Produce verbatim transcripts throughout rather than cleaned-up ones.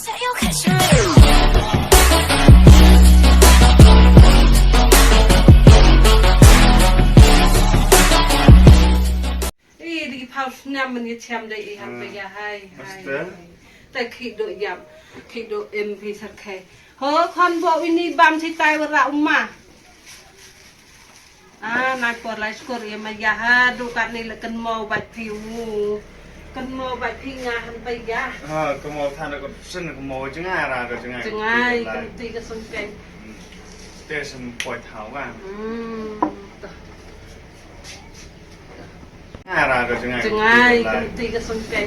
Ih, di phaw snem man ya chem dei i han pe ya hai, hai. Te khih do yap, khih do em phi sar khai. Ho, khon bo ini bam si tai wa ra uma. Ah, nai por lai skur ya ma ya ha, du kat ni le kan mo bai phi u. Kan mo bai phi nga han pe ya. Ha, kan mo than ko sen kan mo jngai ra ko jngai. Jngai, kan ti ka sung kai. Te sem poi thau wa. Hmm. Jngai, kan ti ka sung kai.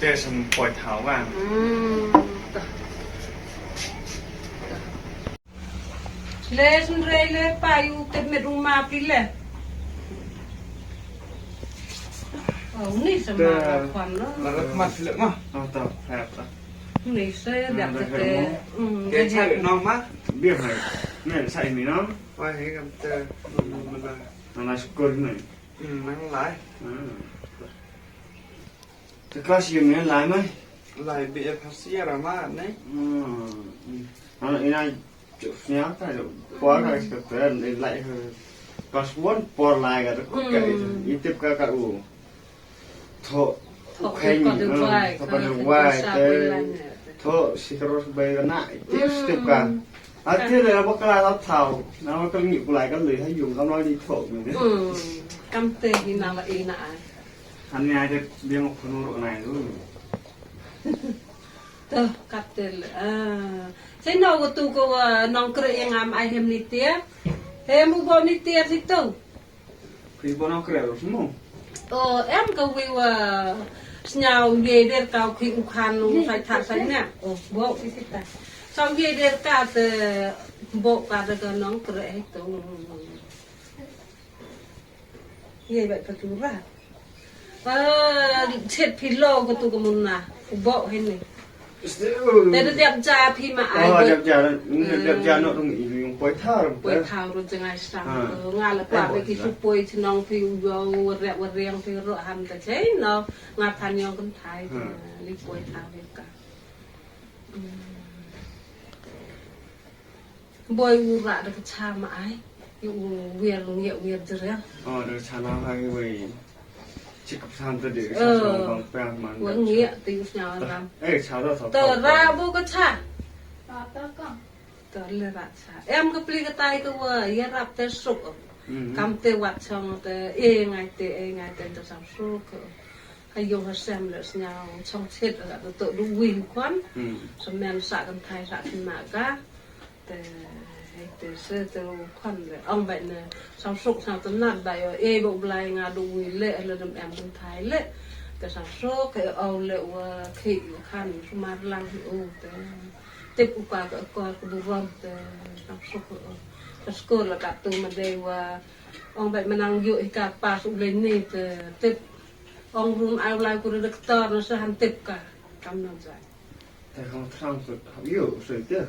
Te sem poi thau wa. Hmm. Le sun re le pa yu te me du ma pi le. Oh, ni sama khwan no. La khmat le ma. Oh, ta, ta, ta. Ni se dia te. Hmm, ke cha le no ma. Bia hai. Ne sa ini no. Wa he kam te. Mana. Mana skur ni. Hmm, nang lai. Hmm. Te class yung yan lai mai. Lai B F hasiar ama ne. Hmm. Ano ina snya ta por ka ka te lai class one por lai ka ko ka itip ka ka u. Tho. Tho khen ko de wai. Tho pa de wai te. Tho si ka ros bai ka na itip step ka. Ati le ba ka la thau. Na ba ka ngi ku lai ka le ha yung kam lo di tho. Hmm. Kam te hi na ba ina ai. Han ni ai te biang ko nuru nai tu. Tuh, kat te le. Ah. Sai no ko tu ko, ah, nongkreh ya ngam ai hem ni tiar. Hem u bo ni tiar si tu. Khui bo nongkreh ro smu. Oh, em ka wi wa sñiaw ye der ka khui u khan u sai tha sai nya. Oh, bo ki si ta. Sñiaw ye der ka te bo ka de ka nongkreh hi tu. Ye bai pa tu ra. Ah, chet phi lo ko tu ko mun na. Bo hi ni. Te da dep ja phi ma ai. Oh, dep ja, dep ja no rung i yung poi thar. Poi thar ru jngai sang. Nga la kwa be ki su poi chnong phi u yo, wa re, wa reng phi ro ham ta chei no. Nga than yong kan thai. Li poi thar hi ka. Boi u ra da ka cha ma ai. Yu u wiar ngi wiar jrel. Oh, da ka cha na ha ki wei. Chik ka psan te de ka cha sa bang pang man. Wa ngi te u sñiaw ram. Eh, cha da sa. To ra bo ka cha. Ta ta ka. To le ra cha. Em ka pli ka tai ka wa ya rap te suk. Kam te wat chong te e ngai te e ngai te te sam suk. Ha yung ha sem le sñiaw chong chet la to to du wi kwan. Sa men sa kan thai sa kan na ka. Te, te se te u kwan le ong bai ne sang suk sang te nat bai o e bo blai nga du wi le le dem em kan thai le. Te sang suk ke o le wa khi u khan su mar lang u te. Tip u ka ka kor ka burom te sang suk o. Ka skul la ka tu ma dei wa ong bai manang yu i ka pas u le ni te tip. Ong run ai u lai ku redaktor na sa han tip ka. Kam nang jai. Te khang thrang sut hap yu sut te.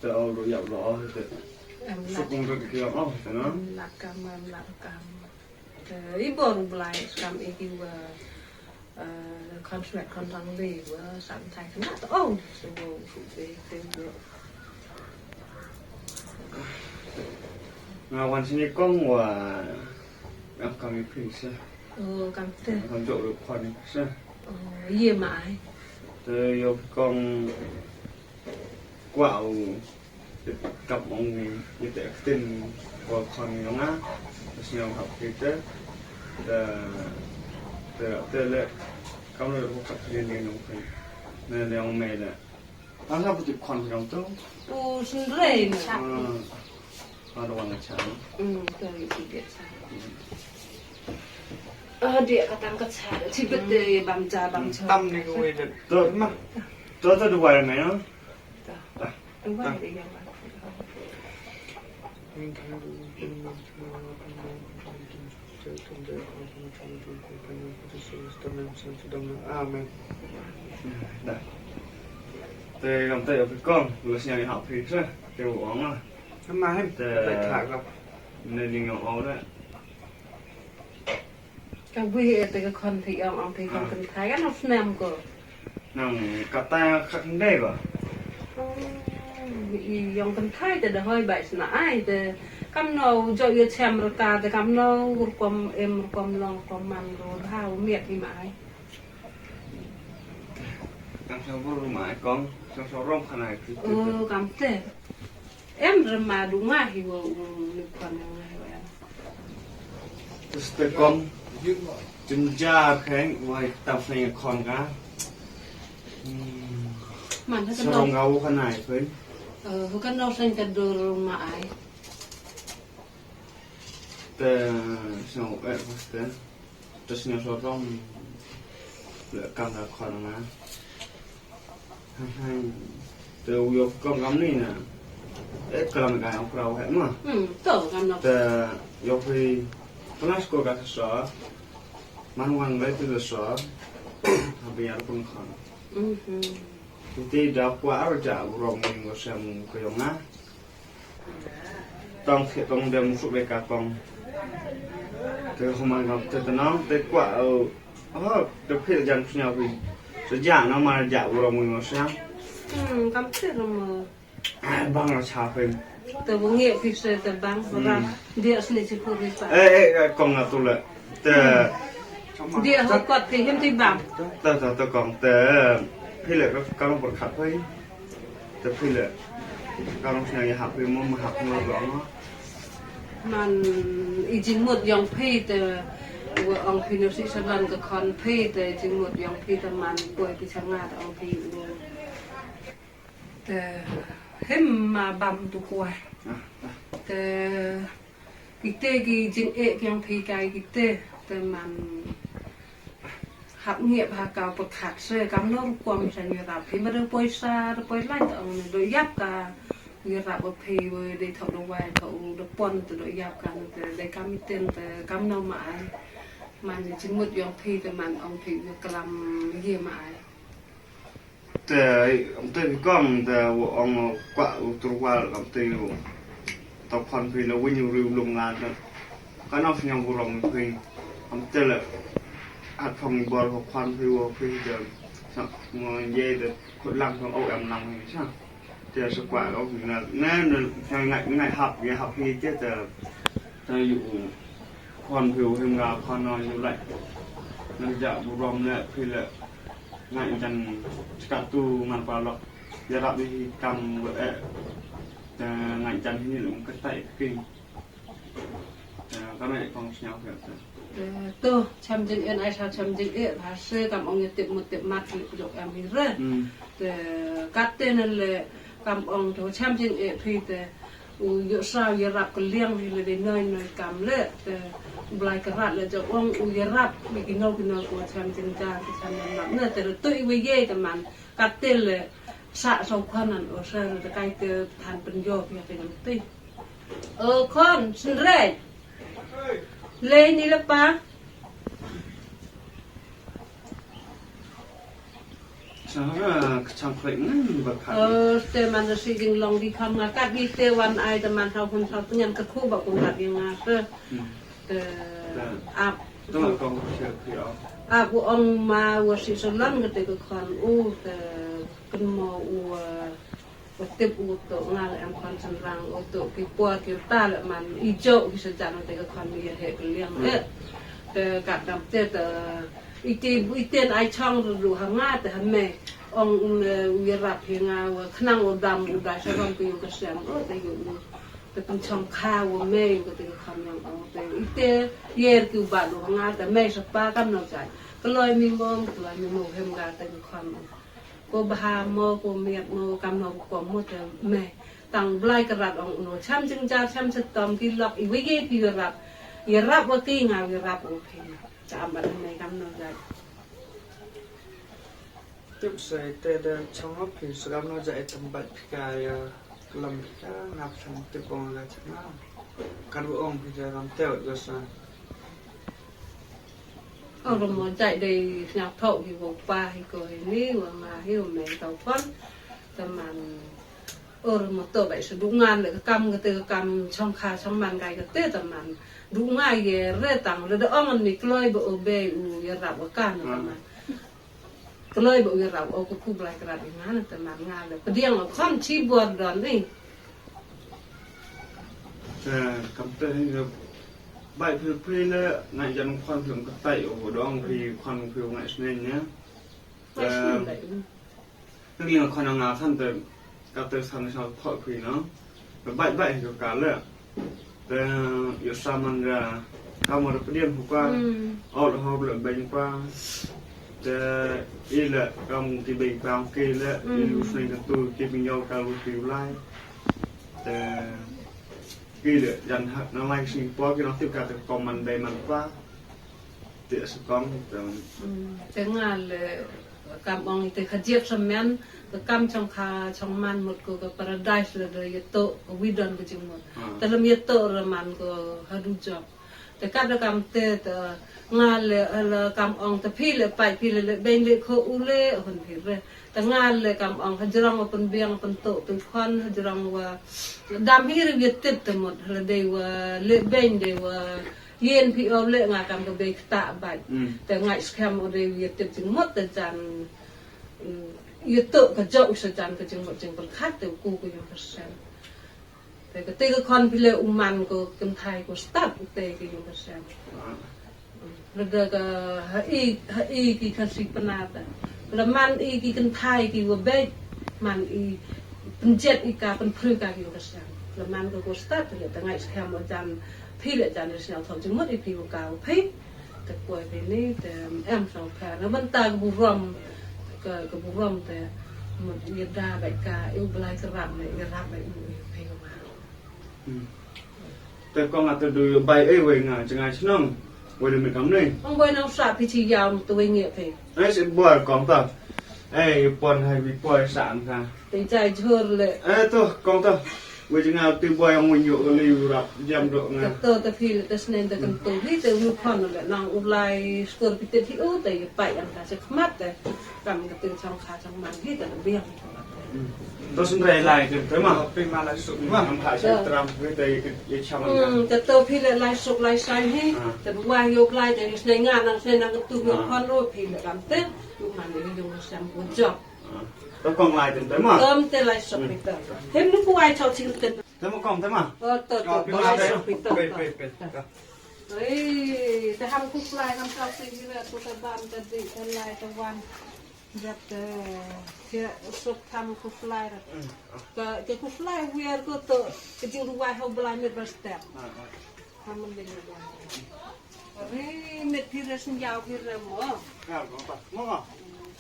Te ong ru yap ru o te. Suk ong ru ki yap o te no. Lat kam, lat kam. Te i bor u blai skam i ki wa, eh, contract kon rang le wa sam thai kna to ong. So wo su te te wo. Nga wan sini kong wa, kam i phi se. Oh, kam te. Kam jok lu khon se. Oh, ye ma ai. Te yo kong kwa u. Kap ong ni, ni te ktin ko khon ni nga. Te sñiaw hap ki te. Te, te, te le. Kam le ko kap ni ni nong khin. Ne le ong me le. Ang sa puti khon ni nong tu. U sendrei ni. Ada wang cha. Hmm, tu itu dia cha. Ah, dia katang ka cha. Chibet de bam cha, bam cha. Tam ni ko we de. Tu ma. Tu tu dua me no. Amen. Te kam te ya phi kong, lu sñiaw i hap phi sa, te u ong la. Ama hem, te bai thak la. Ne ning ong ong la. Ka wi e te ka khon phi ong ong phi khon kan thai kan ong snem ko. Nang kata khak ndai ba. I yong kan thai te da hoi bai sna ai te kam no jo yo chem raka te kam no rukom em rukom long rukom man ro ha u miat i ma ai. Kam sa bur ma ai kong, sa sa rom khana ai. Oh, kam te. Em rama du nga hi wa u ni pan nga hi wa em. Te ste kong, jynjar kheng, wa tam sa ya khon ka. Hmm. Man ha ka no. Sarong ka u khana ai kheng. Eh, ha ka no sa ka dur ma ai. Te sñiaw eh, paste. Te sñiaw so rong le kam da khon nga. Hai, hai. Te u yoh kong kam ni na. Eh, kalam ka u krau he ma. Hmm, to kam no. Te yoh phi panas ko ka so. Man wang le tu so. Habi ar pun khon. Mhm. Te da kwa ar ja u rong ni ngo sem ko yong nga. Tong khie tong dem suk le ka tong. Te human kam te tenang, te kwa, eh, oh, te phil jan sñiaw phi. Sejak na ma ja u rong wi ma sñiaw. Hmm, kam te rong mo. Ah, bang la cha phi. Te bu ngi phi se te bang, hmm, ra. Dia sni chi phu phi pa. Eh, eh, eh, kong na tu le. Te. Dia ho kot phi him ti bang. Te, te, te kong te. Phi le ka long por khat phi. Te phi le, ka long sñiaw ya hap phi mo, ma hap mo long. Man i jingmut yong phi te, wa ong phi no si saban ka khon phi te, jingmut yong phi te man poi phi changa te ong phi u. Te him ma bam tu kwai. Te kite ki jingeh ki yong phi kai kite, te man hap ngiap ha ka pyrkhat se kam no rukom sa ngi rap phi ma da poisa, da poi lai ta ong ne do yap ka ngi rap wa phi wa de thok da wai thok u da pon te do yap ka ne te de kam iten te kam no ma ai. Man ni jingmut yong phi te man ong phi u kalam ye ma ai. Te, am te kong te wa ong kwa u turwal am te u. Tau khon phi la win u riu lung ngan te. Ka nau sñiaw bu rong phi. Am te le. At phong bor ho khon phi wa phi te. Sa mo ye te khut lang phong o em lang phi sa. Te sa kwa lo phi na. Ne, ne, sa ngai, ngai hap, ye hap phi te te. Te yu u. Khon phi u him nga khon no yu lai. Nang ja bu rong le phi le. Ngai jan chkat tu man pa lok. Ya rap i kam wa eh. Te ngai jan hini lung ka tai king. Te ka ngai kong sñiaw phi te. Eh, to, cham jing en ai sa cham jing eh, ha se kam ong ya tip mut tip mat li pjok em hi re. Hmm. Te kat te nan le kam ong to cham jing eh phi te. U yoh sa u yarap ka liang hi le de noi noi kam le, te u Blai Kyrrat le jong ong u yarap, mi ki no ki no ko cham jingjar, ki cham jingmap. Ne te tu i wa ye te man, kat te le sa so khon an o sa te kai te than pynjo pia te kan te. O khon, synrei. Le ni le pa. Sa ra ka chang khrek ngan ba khat. Eh, te man da si jinglong di kham nga kat di te wan ai te man hau hun hau tngen ka khu ba kun kat di nga te. Hmm. Te te ap. Te ma kong che phi o. Ap u ong ma wa si sa lon ka te ka khon u te kynmo u, eh, Wa tip u to nga le em khon chynrang u to ki por ki ta le man i jo ki sa jan te ka khon mi ya he ka liang. Hmm. Eh. Te ka dam te te i ti i ten ai chong ru ru ha nga te ha me. Ong un, eh, u yarap hi nga wa khnang u dam u dai sa rom ki yu ka sem o te yu u. Te pynchong kha wa me yu ka te ka khon yang ong te i te yer ki u ba lu ha nga te me sa pa kam no jai. Ka loi mi mom, ka loi mi mom hem nga te ka khon. Ko bha mo, ko miat mo, kam no ko mo te me. Tang Blai Kyrrat ong no, cham jingjar, cham chitom ki lok, i wa ye phi yarap. Yarap wa ki nga yarap wa phi. Cham ba me kam no jai. Tip sa i te da chong phi sa kam no jai tam bat phi ka ya, lam phi ka, ngap chang tip ong la chang. Kar ong phi ja kam te wa sa. Ong mo jai dei sñiaw thoh hi wa pa hi ko hi ni wa nga hi wa me tau khon. Te man ong mo to bai sa du ngan le ka kam ka te ka kam chong kha chong man kai ka te te man. Du ngai ye re tang le da ong ni kloi ba o be u yarap wa ka na te man. Kloi ba u yarap o ka Khublai Krap i nga na te man nga le pdiang o khon chi bor don ni. Te kam te hi ka bai phi phi le ngai jan khon phi ka tai o dong phi khon phi ngai sneng ne. Ngai sneng dai. Ngi nga khon nga san te ka te san sa thoi phi no. Ka bai bai hi ka le. Te yo saman ra ka mo ra pdiang hu kwa. Au ra hau le beng kwa. Te i le kam ki beng pang ki le i lu sneng ka tu ki beng yau ka lu ki lai. Te ki le jan ha na lai sing po ki no tip ka te kom man bei man kwa. Te sa kom te. Te nga le kam ong i te ka jiep sa men, ka kam chong kha chong man mut ko ka paradise le da ya to ka wi don ka jingmut. Te lem ya to ra man ko hadu jop. Te ka da kam te te nga le, le kam ong te phi le pai phi le le beng le kho u le hun phi re. Te nga le kam ong hajrong wa pynbiang pynto pynkhon hajrong wa dam hi re ya tip te mut le dei wa le beng dei wa yen phi o le nga kam ka bei kta bai. Te ngai skhem o dei ya tip jingmut te jan, ya to ka jok sa jan ka jingmut jingpyrkhat te ku ku yung persen. Te ka te ka khon phi le u man ko kynthai ko stad u te ka yung ka sem. Lada ka ha i, ha i ki Khasi Pnar ta. La man i ki kynthai ki wa beit, man i pynjet i ka pynpru ka ki yung ka sem. La man ko ko stad le ta ngai skhem o jan phi le jan le sñiaw thok jingmut i phi wa ka wa phi. Te poi phi ni te em song pha na bynta ka burom, ka, ka burom te mut ya da bai ka i u Blai ka rap le ya rap bai u i phi ka wa. Te kong ata du bai ei wei nga jngai chnong wei le mit kam nei. Ong boi nong sa phi chi yam tu wei ngi phi. Ai se bor kong ta. Ei pon hai wi poi sa an ka. Te jai jhur le. Eh, to, kong to. Wei jngai tu boi ong wei nyu le u rap jam do nga. Ka to ta phi le ta snen ta kan tu hi te u pon le nang u lai skur phi te phi u te yu pai an ka se khmat te. Kam ka tu chong kha chong man hi te biang. To sendrai lai te ma. Phi ma lai suk ma. Am ha se tram wei te ye cham an ka. Te to phi le lai suk lai sai hi. Te wa yo lai te snen nga nang snen nang tu yo pon ro phi le kam te. Yu man le yung sam ko jop. Te kong lai te ma. Te lai suk phi te. Hem nu ku ai chau ching te. Te ma kong te ma. O, to, to, to, lai suk phi to. Pe, pe, pe. Ei, te ham Khublai ham chau ching hi le, tu te bam te di, te lai te wan. Jap te, ke suk ham Khublai ra. Ke, ke Khublai wiar ko to, ke jingduwai hau Blai mit ba step. Ham le ni wan. Ri mit phi re sñiaw phi re mo. Ka, mo pa, mo.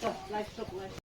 To, lai suk, lai suk.